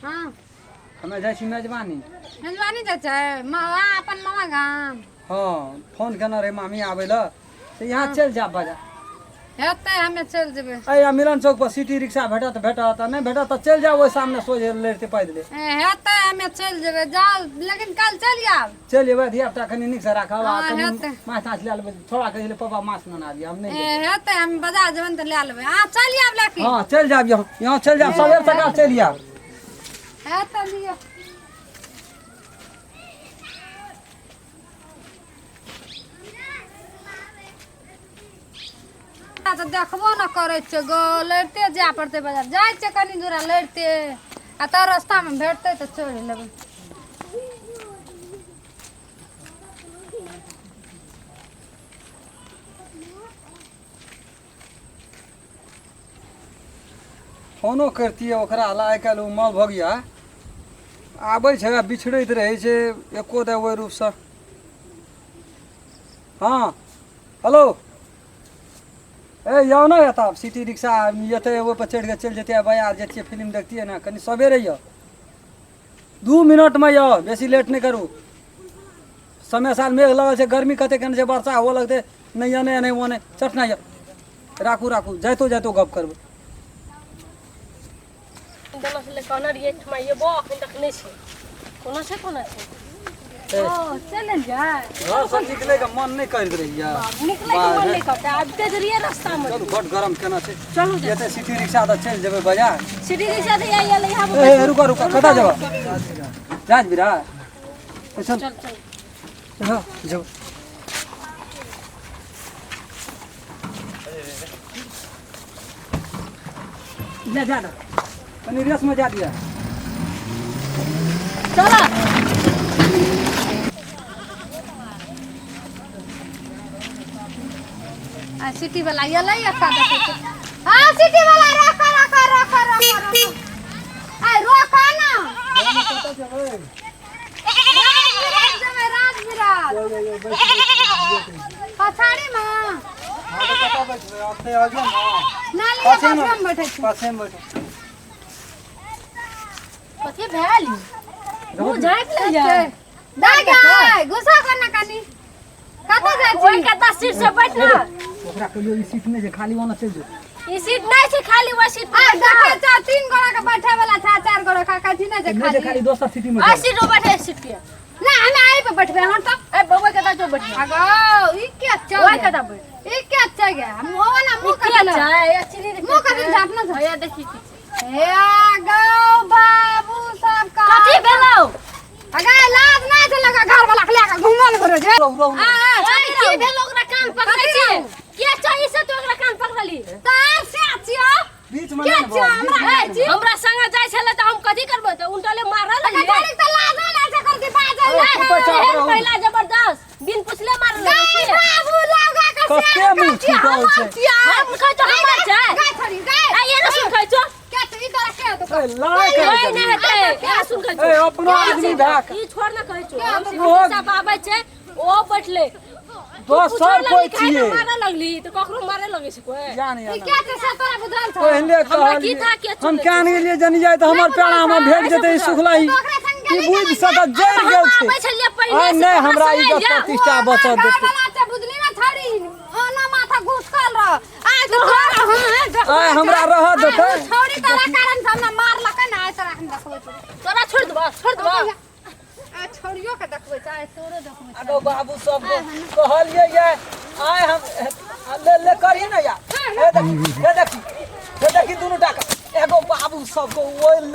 हाँ। हमे जाइ छी मेजबानी। मेजबानी जाइ छै मामा अपन मामा गाम? हाँ, फोन केने रहै मामी आबै लए, से यहाँ चलि जायब बाजार। हेतै, हमे चलि जेबै। ए मिलन चौक पर सिटी रिक्शा भेटत, भेटत आ नहि भेटत तऽ चलि जाउ ओहि सामने सोझे लड़िते पैदले। ए, हेतै, हमे चलि जेबै। जाउ, लेकिन काल्हि चलि आयब। चलि जेबै, धिया पुता कनि नीकसँ राखब आ हाँ, कनि हेतै। माछ ताछ लए लेबै। थोड़ा कहै छलै पापा माछ नेने आबियै, हम नहि ए, लेबै। हेतै, हम बाजार जेबै ने तऽ लए लेबै। अहाँ चलि आयब लेकिन। हँ, चलि जायब, यहाँ यहाँ चलि जायब, सबेर सकाल चलि आयब। हेतै, लिअ। तऽ देखबो न करै छियै गो, लड़िते जाय पड़तै बाजार। जाइ छियै कनि दूरा लड़िते, आ तऽ रस्तामे भेटतै तऽ चढ़ि लेबै। फोनो करतियै ओकरा ला, आइ काल्हि ओ माल भगिया आबै छै आ बिछड़ैत रहै छै एको दे ओहि रूपसँ। हँ, हेलो, ए यौ ने, एतऽ सिटी रिक्शा एतै, ओहिपर चढ़ि कऽ चलि जैतियै बाजार, जैतियै फिल्म देखतियै ने। कनि सबेरे यौ, 2 मिनटमे यौ, बेसी लेट नहि करू। समय साल मेघ लगल छै, गर्मी कते केने छै, वर्षा हुअ लगतै। नहि एने नहि ओने, चट नहि यौ, राखू राखू, जाइतो जाइतो गप करबै। दोनो से कहने रहिए एकठमा एबो, अखन तक नहि छै। कोनो छै, कोनो छै। ए, ओ चल जाय। घरसँ निकलैके मन नहि करैत रहैया। निकलै के मन नहि करतै, आबिते जरिए रास्ता मे। चलू, बड गरम केना छै। चलू। एते सिटी रिक्शा तऽ चलि जेबै बाजार। सिटी रिक्शा तऽ आयल यहाँ। ए, रुका रुका, कतऽ जेबै? राजवीरा, ए, चल। चल चल। हाँ, जाओ। ले जा दो, कनी रेस में जा दिया। चल। आ सिटी वाला एलै, एकटा देखै छी। हाँ, सिटी वाला, रोका रोका रोका रोका रोका, आ रोका ना। राजविराज जेबै, राजविराज। पछाड़ी में नाली के पाछे में। पाछे में बैठे छी। पाछे में बैठो। कथी भेल? मुँह झाँपि ले जाय। दाइ गाय, गुस्सा कर ना कनी। कतऽ जाइ ओहि छी? कता सीट से बैठ ना। ओकरा कहियो ई सीट नहि छै खाली, ओना चलि जो। ई सीट नहीं छै खाली, ओहि सीट आ पर बैठ ना। देखै छ, तीन गोड़ा के बैठे वाला छै, चार गोड़ा का कथी नहि छै। नहि छै खाली खाली, दोसर सिटी में आ चल। सीट पर बैठे, सीट पे। ना, हम आई पे बैठबे हम तऽ। ए बउआ कता जो बैठ। अगो ई के चल। ओहि कता बैठ। ई के चल गया, हम ओ ना मुंह के कथी छै? ए चिनी। मुँह कथी झाँपना छै? भैया, देखी की छै। हे गौ बाबू सब का कथी भेलौ? अगे लाज नहि छै लगा, घर वाला के लए के घुमल घुरे छै। रहू रहू। आ आ ए की भेलौ? ओकरा कान पकड़ै कथी छी रहू? के छै ई से तू ओकरा कान पकड़ली? तार से छियो। बीच में के नहि ने छियो? बोल, बीच हमरा में ए छी। हमरा संगे जाइ छलै तऽ हम कथी करबै? तऽ उल्टले मारल अगे लगलियै। तारीख तऽ लाज नहि छै कर दी बाजल। अरे, ऊपर चाप एहन रहू। महिला जबरदस्त बिन पुछले मारल गाय बाबू लगा के कते मुँह छुटल छै। हम कहै छौ हमर छै। गाय छोड़ी गाय। आ ये ना सुन खाइ छौ। के तो ई तरह के तो ए, लड़ाइ करै नहीं छै। नहीं हेतै, ए सुन खाइ छौ। ए, अपनो आदमी भए कऽ ई छोड़ ना कहै छौ हम। ओहो- सिटी सब आबै छै, ओ बैठले दोसर कोइ छियै। मारे लगली तऽ ककरो मारे लगै छै कोइ? या नहीं, या ई नहीं। के छै से तोरा बुझल छौ? पहिले हमरा की कहलियै था के हम केहन गेलियै जनी जाय तऽ हमर पेड़ा हमरा भेट जेतै ई सुखलाही। ओकरा संग ई गेली? बुझि से तऽ जरि गेल हम छै। आबै छलियै पहिले आइ से नहि तोरा हमरा संगे इज्जत या। प्रतिष्ठा बचत देतै। वाला छै, बुझली ना छड़ी, ओना माथा घुसकल रह। आइ तो तोरा हां। आइ हमरा रहऽ देतै। छौड़ी तोरा कारण से हमरा मारलकै ना, आइ तोरा हम देखबै छौ। तोरा छोड़ देबा, छोड़ देबा। आ छौड़ियो के देखबै छौ, आइ तोरो देखबै छौ। आगो बाबू सब कहलियै ये आइ हम ले ले करिए ना यार। हे देखी, हे देखी, हे देखी, दुनू टाका एगो बाबू सबको ओहि।